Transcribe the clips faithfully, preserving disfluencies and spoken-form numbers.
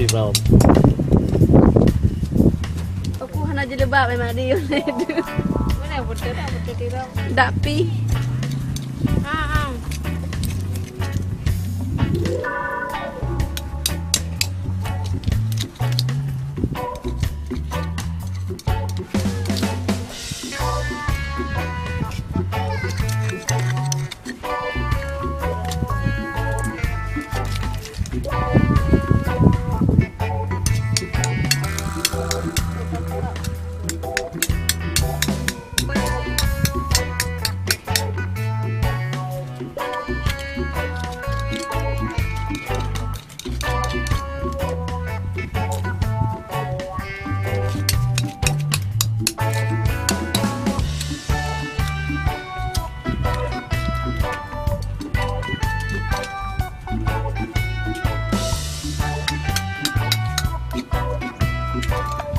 Rom. Aku hana jilbab memang dia. Mana betul tak betul tidak? Dak pi. Ha ha.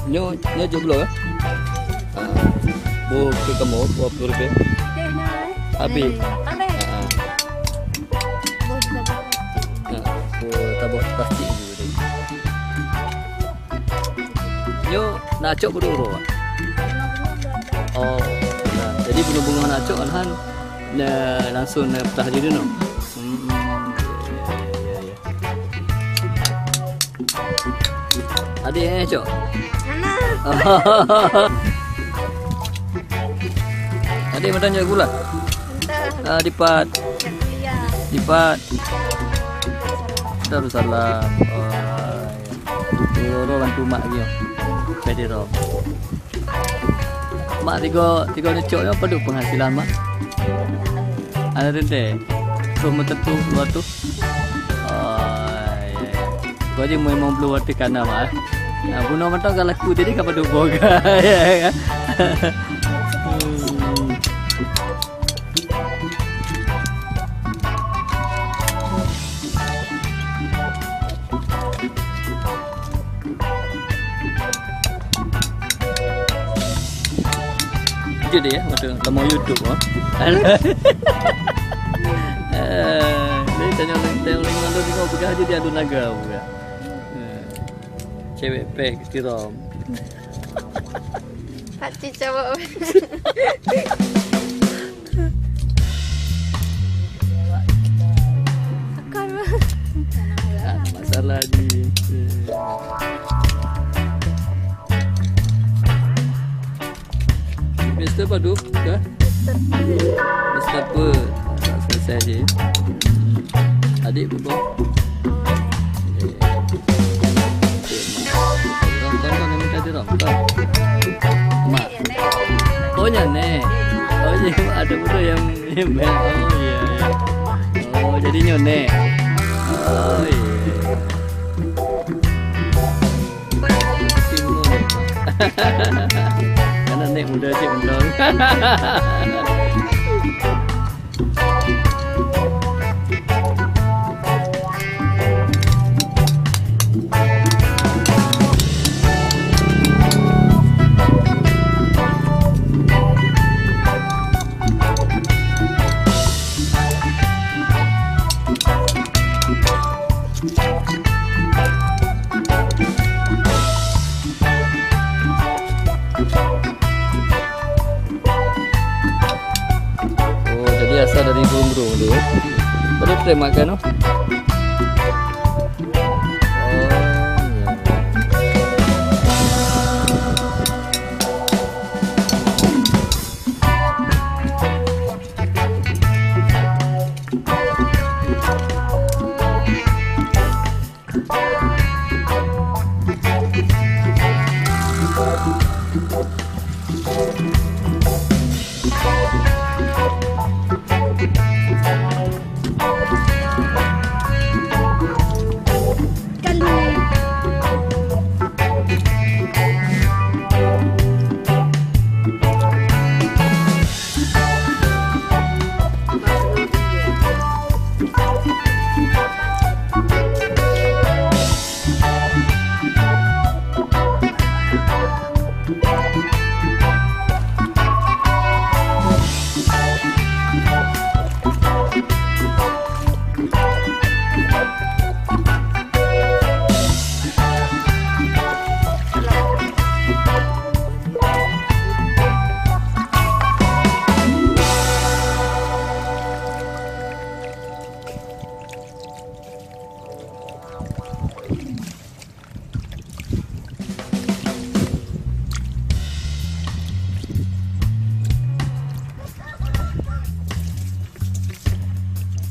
Nyoe, nyoe jeuet bloe, eh? Ha. Boh keu kamoe dua puluh ribèe. Habéh. Habéh. Ha. Ha. Boh taboh plastik dulu tadi. Nyoe na cok beudôh uroe, Wak? Oh, na. Jadi bunoe beungoh na cok, han, na langsung na peutah jih dinoe. Hmm, ya, ya, ya, ya. Adik, eh, cok? Hana. Adik, meutan jok gula? Entah. Ah, dipat. Cak kuliah. Dipat. Darussalam. Oh. Uroe-uroe bantu mak lagi, oh. Pede ro. Mak tiga, tiga neucok nyoe padum penghasilan, Mak? Ada teuntèe. Peuet meuteupeue dua ratus. Oh, iya, iya. Gua aja mau lima puluh dua ratus kana, Mak, eh. Nah, bunoe mantong ka laku jadi ka padum boga. Ya kan? Hmm. Jadi ya, waduh, lama YouTube, oh. Eh, ni tanya orang, tanya orang lalu tengok pegang aja dia adu naga pegang. Eh, cewek peh kestirom. Pakcik cawak. Akal. Ah, masalah ni. Mister Padu, ke? Mister Padu. Mister Padu. Tak selesai je. Adik berubah. Mak. Oh, nyan, Nek. Oh, iya, ada betul yang, oh, iya, iya. Oh, jadi nyoe, Nek. Oh, iya. Karena Nek muda cek muda. Oh, jadi asal dari burung-burung tu. Baru try makan tu. Oh, ya.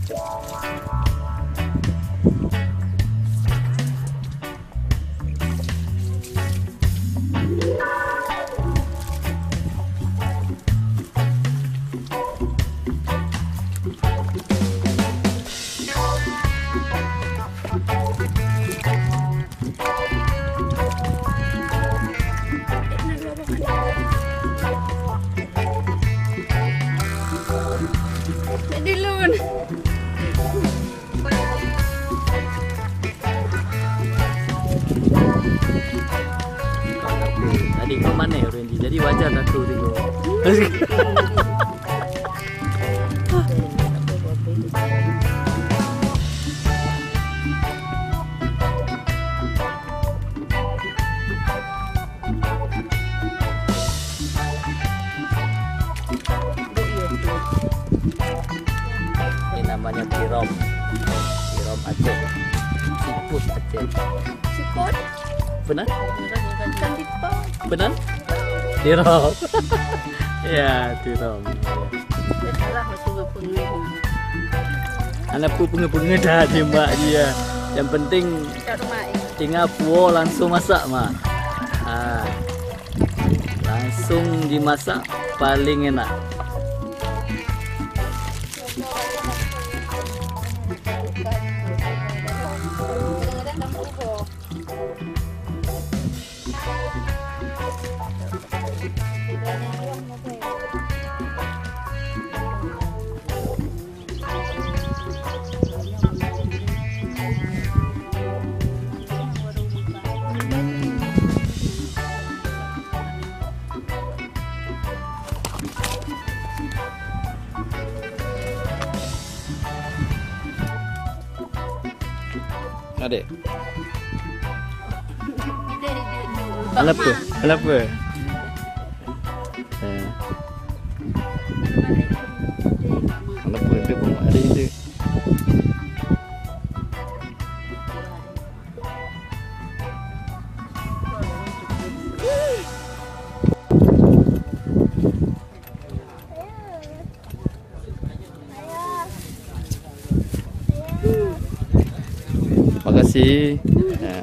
Jadi lun. Tadi kau mana orang ni? Jadi wajar aku tu. Ini namanya tirom. Tirom Aceh. Siput Aceh. Siput? Benar? Bukan siput. Benar? Tirom. Ya, tirom. Benar lah, masuk ke pengajian. Anak pun pengen-pengen dah tembak dia. Yang penting tinggal puo langsung masak, Mak. Ha. Langsung dimasak paling enak. Adik. Kenapa? Kenapa? Eh. Kenapa dia buat adik dia? Makasih. Ya.